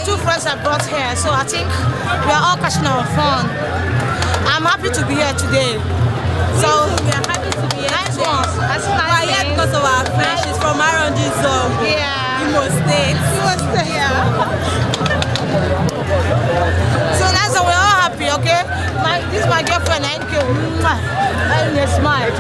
Two friends I brought here, so I think we are all catching our fun. I'm happy to be here today. So we are happy to be here. Nice ones. That's nice. We are here because of our friend. She's from Arondizuogu. Yeah. Imo State. Imo State. Yeah. So nice, we're all happy, okay? This is my girlfriend, thank you. And a smile.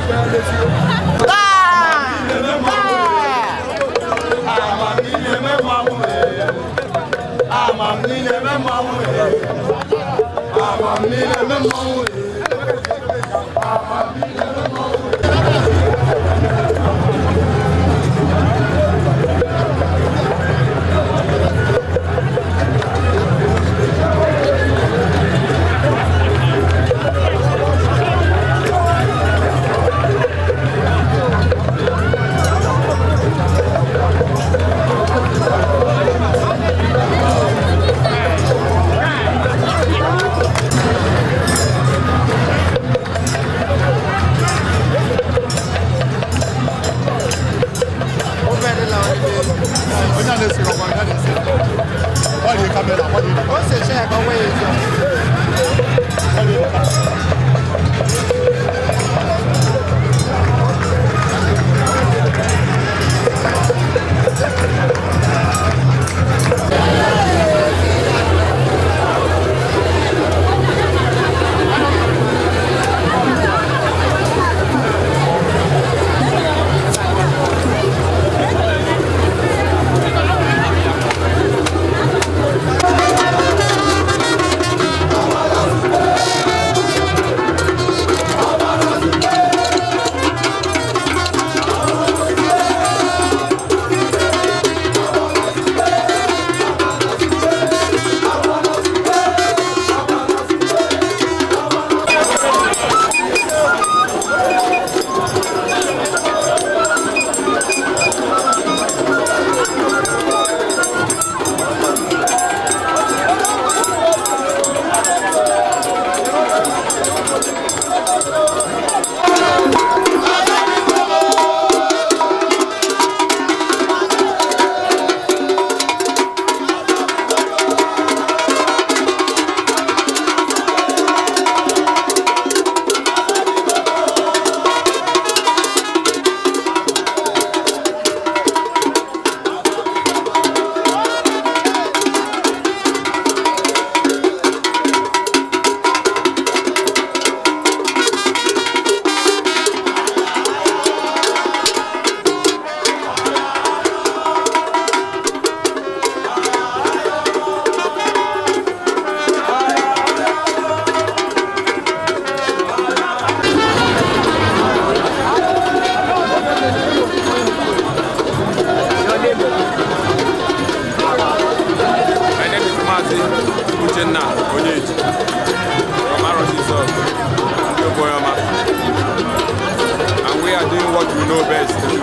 And we are doing what we know best to do.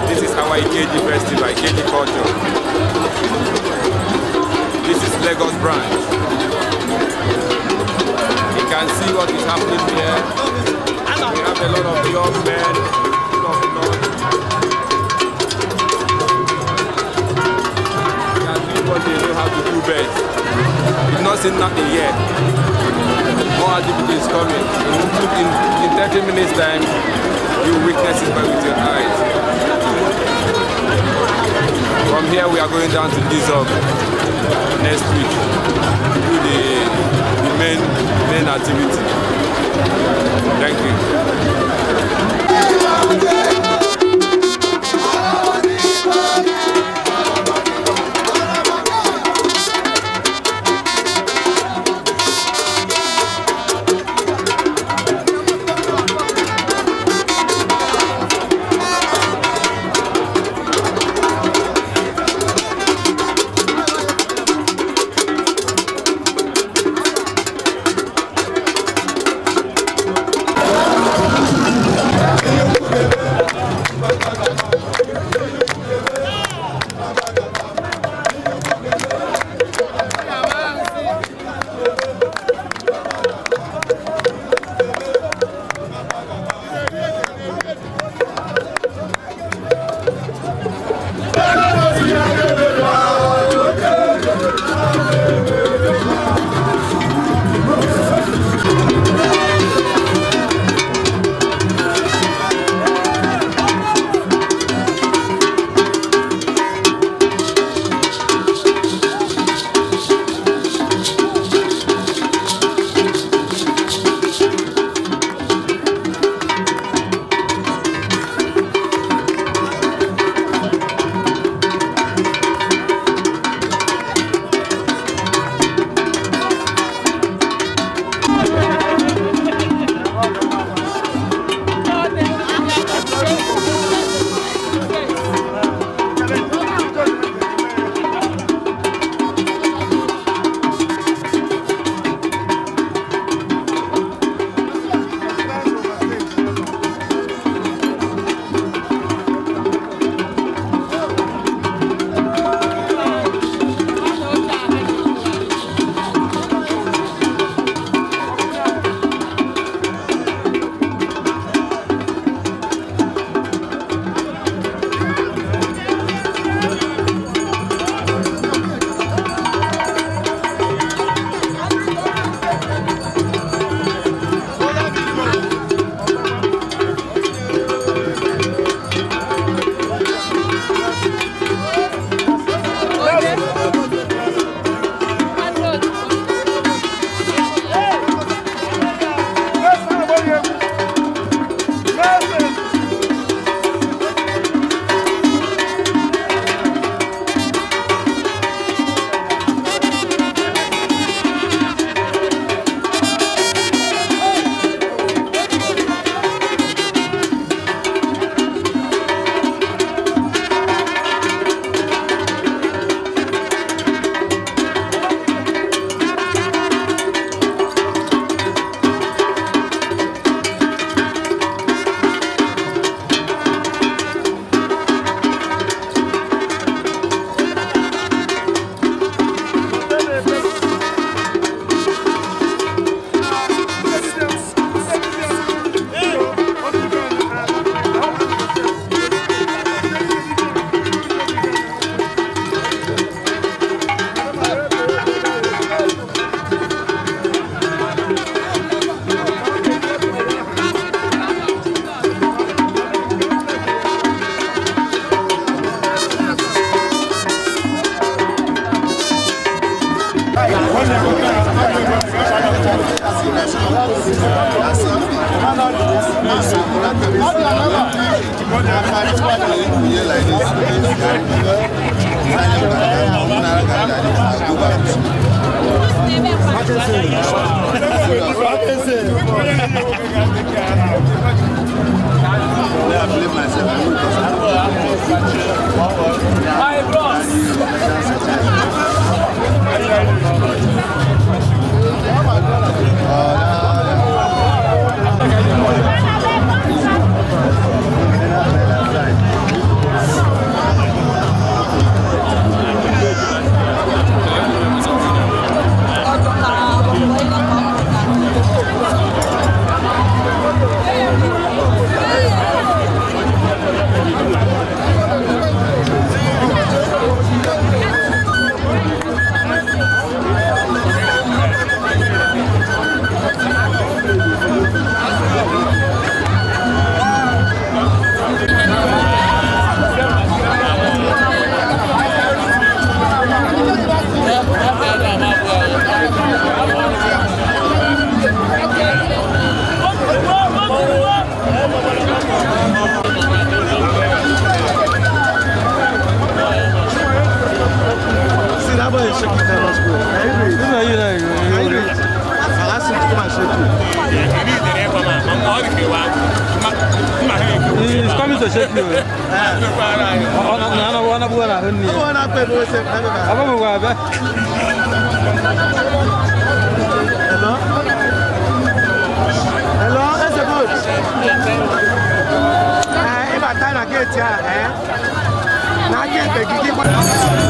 This is our Ikeji festival, Ikeji culture. This is Lagos branch. You can see what is happening here. We have a lot of young men, full of blood. They are doing what they know how to do best. We've not seen nothing yet. More activity is coming. In 30 minutes time, you witness it by with your eyes. From here we are going down to Dizogu next week to do the main activity. Thank you. My bros. He's coming to shake you. Hello? Hello, it's a good. If I turn a gate here, eh? Now get the